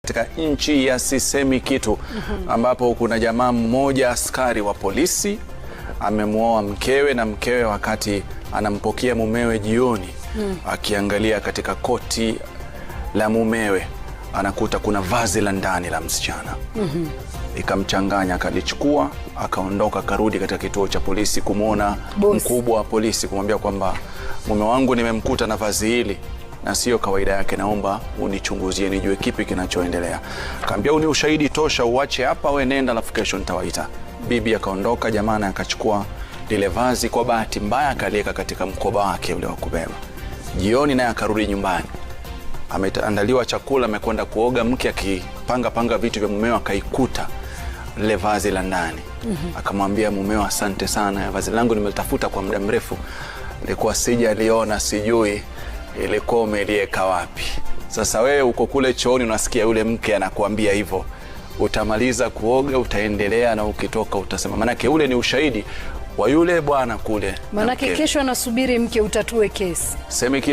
Katika nchi ya sisemi kitu ambapo kuna jamaa mmoja askari wa polisi amemwoa mkewe, na mkewe wakati anampokea mumewe jioni, akiangalia katika koti la mumewe anakuta kuna vazi la ndani la msichana. Ikamchanganya, akalichukua, akaondoka, akarudi katika kituo cha polisi kumwona mkubwa wa polisi, kumwambia kwamba mume wangu nimemkuta na vazi hili na sio kawaida yake, naomba unichunguzie nijue kipi kinachoendelea. Kaambia huu ni ushahidi tosha, uache hapa, we nenda, alafu kesho nitawaita. Bibi akaondoka, jamaa naye akachukua lile vazi, kwa bahati mbaya akaliweka katika mkoba wake ule wa kubeba. Jioni naye akarudi nyumbani, ameandaliwa chakula, amekwenda kuoga, mke akipanga panga vitu vya mumeo akaikuta lile vazi la ndani. Akamwambia mumeo, asante sana, vazi langu nimelitafuta kwa muda mrefu, ilikuwa sijaliona, sijui ilikuwa umelieka wapi. Sasa wewe uko kule chooni, unasikia yule mke anakuambia hivyo, utamaliza kuoga, utaendelea na ukitoka utasema, maanake ule ni ushahidi wa yule bwana kule na Manake mkewe. Kesho anasubiri mke utatue kesi. Semi.